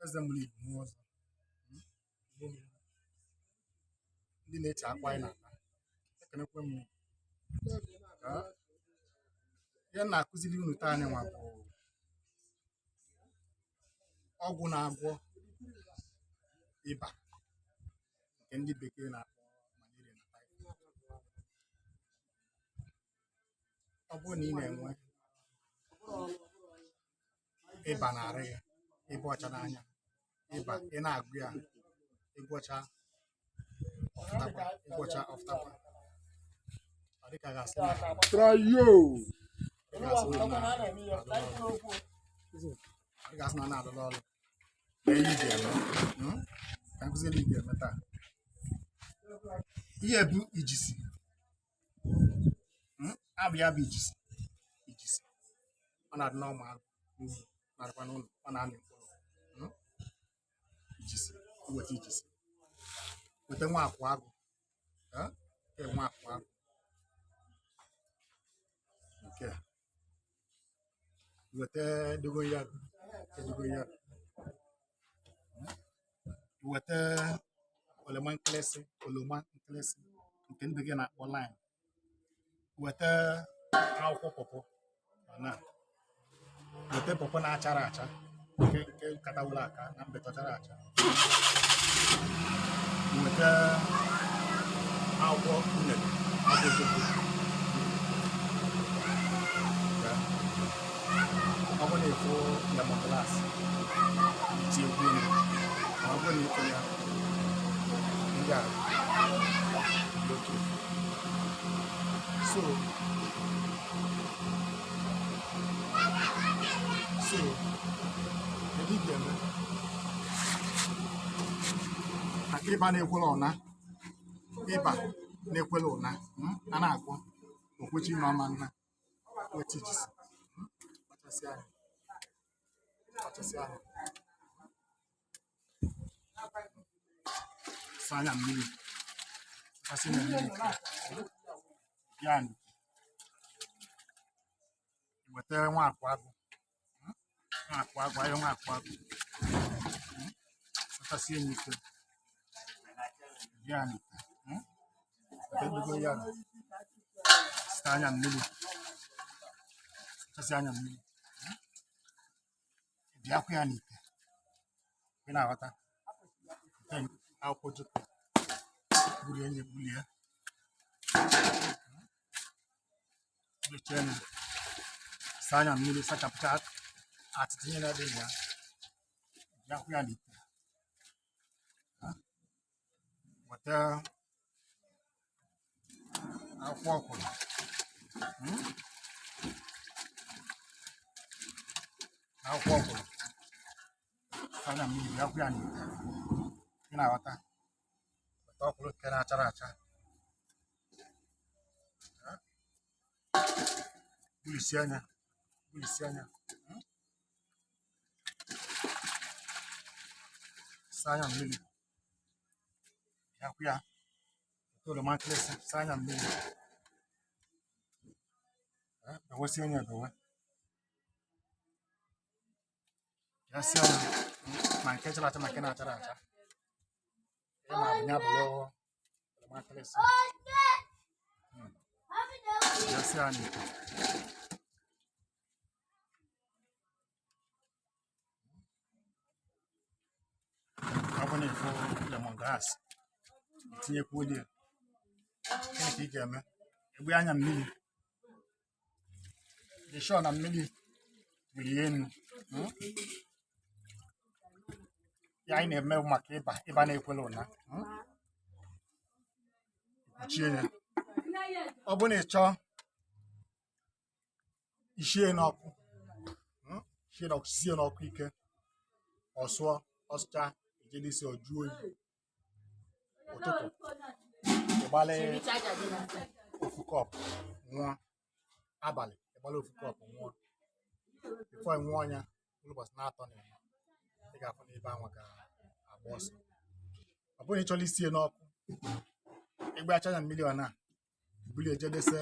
Eze mụrụ Igbo nwa ọzọ. Igbo mụrụ ndị na-eche akwa anyị na-ata, ekenekwe m. Ihe m na-akụziri unu taa anyị nwa bụ ọgwụ na-agwọ ịba nke ndị bekee na-akpọ malaria na typhoid. Ọ bụrụ na ị na-enwe ịba na-arụ ya, ịba ọcha n'anya, ịba ị na-agwọ ya, ịgwọcha ọfụtakwa, ịgwọcha ọfụtakwa, ọ dịka ga-asị na Trayo! dịka asị na dịka asị na na-alụlụ ọrụ. Ka ihe ị ga-eme, Ka nkụzi ị ga-eme taa, ihe bụ ijisi. Abụ ya bụ ijisi. Ijisi ọ na-adị n'ọma agụ n'ugwu, na-adịkwa n'ụlọ, ọ na-amị mkpụrụ. Ijisi, weta ijisi, weta nwa akwụ agụ, nke nwa akwụ agụ nke a. Weta dogoyaro, nke dogoyaro. Weta oroma nkịlịsị, oroma nkịlịsị nke ndị bekee na-akpọ lime. Weta akwụkwọ pọpọ na weta pọpọ na-achara acha, nke kataworo aka na mbetọ chara acha. Weta akwụkwọ unere, akwụkwọ ojoko. Ya. Ọ bụrụ na ịfụ lemongrass, tinyekwu ya. Ma ọ bụrụ na ịfụ ya, ndị a dị okay. So kedu ị ga-eme maka ịba na-ekwela ụna? Ịba na-ekwela ụna, a na-agwọ okwechi na ọma nna. Weta ijisi, kpachasị anya, kpachasị anya, saa anya mmiri, sachasị anya mmiri ya. Weta nwa akwụ agụ, nwa akwụ agụ, ahịa nwa akwụ agụ, sachasị ya ike ya n'ite. Weta dogoyaro, saa anya mmiri, sachasị anya mmiri, bịakwa ya n'ite. Ị na-aghọta? Nke akwụkwọ ojoko, bulie nye, bulie, bulichie ya, saa anya mmiri, sachapụcha atịtị niile dị na ya, bịakwa ya n'ite. Weta akwụkwọ ọkwụrụ, Akwụkwọ ọkwụrụ, saa anya mmiri, bịakwa ya n'ite. Ị na-aghọta? Weta ọkwụrụ nke na-achara acha, bulisi anya, bulisi anya, saa anya mmiri, bịakwa ya. Weta oroma nkịlịsị, saa anya mmiri, bewesi anya, ebewe ya, sie anya, ma nke chara acha ma nke na-achara acha. Ị ma bụ ya bụrụ oroma nkịlịsị, ya sie anya ite. Ọ bụ na ịfụ lemongrass, tinyekwu oli ya. Gịnị ka ị ga-eme? Egbe anya mmiri dị sure na mmiri wiri enu. Ya anyị na-eme bụ maka ịba, ịba na-ekwela ụna. Kpuchie ya. Ọ bụrụ na ị chọọ ishie n'ọkụ, shie n'ọkụ, sie n'ọkụ ike, ọ sụọ, ọ sụcha, ejedesi, ọ jụọ oyi. Ụtụtụ ịgbalị ofu cup ṅụọ, abalị ịgbalị ofu cup ṅụọ. Before ị ṅụọ ya ụbọchị na-atọ na ịnọ, ị ga-afụ na ịba anwa ga-agba ọsọ. Ọ bụrụ na ị chọrọ isie n'ọkụ, ịgbacha ya mmiri, ọ na buli ejedese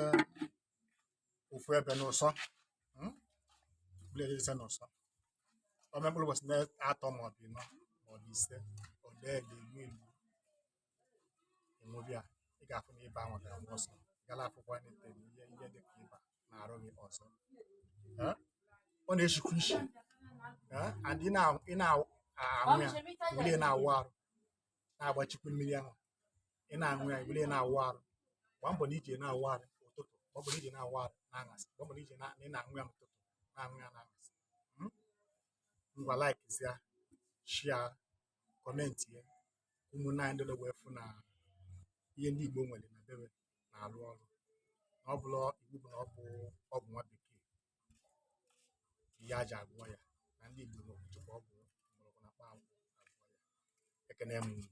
ofu ebe n'ụsọ, buli ejedese n'ụsọ. O mee mkpụrụ ụbọchị 3 maọbụ 4 maọbụ 5, ọ dee ede elu elu, ịṅụbịa, ị ga-afụ na ịba ahụ ga-agba ọsọ, gala afụkwa nete ihe ihe dị ka ịba na-arụ gị ọzọ. Ọ na-eshikwa ishi. And ị na-aṅụ ya, wele na-awụ arụ, na-agbachikwa mmiri ahụ ị na-aṅụ ya, wele na-awụ arụ. Gbaa mbọ na ije na-awụ arụ ụtụtụ, gbaa mbọ na ije na-awụ arụ n'anyasị, gbaa mbọ na ije na ị na-aṅụ ya n'ụtụtụ, na-aṅụ ya n'anyasị. Ngwa, like-zia, share, comment ya, ụmụnne anyị ndị wee fụ na ihe ndị Igbo nwere na bebe na-arụ ọrụ, na ọ bụla iwu bụ na ọ bụ ọgwụ nwa bekee ihe aja agwọ ya, na ndị Igbo jikwa ọgwụ mgbọrọgwụ na mkpa akwụkwọ agwọ ya. Ekene m unu.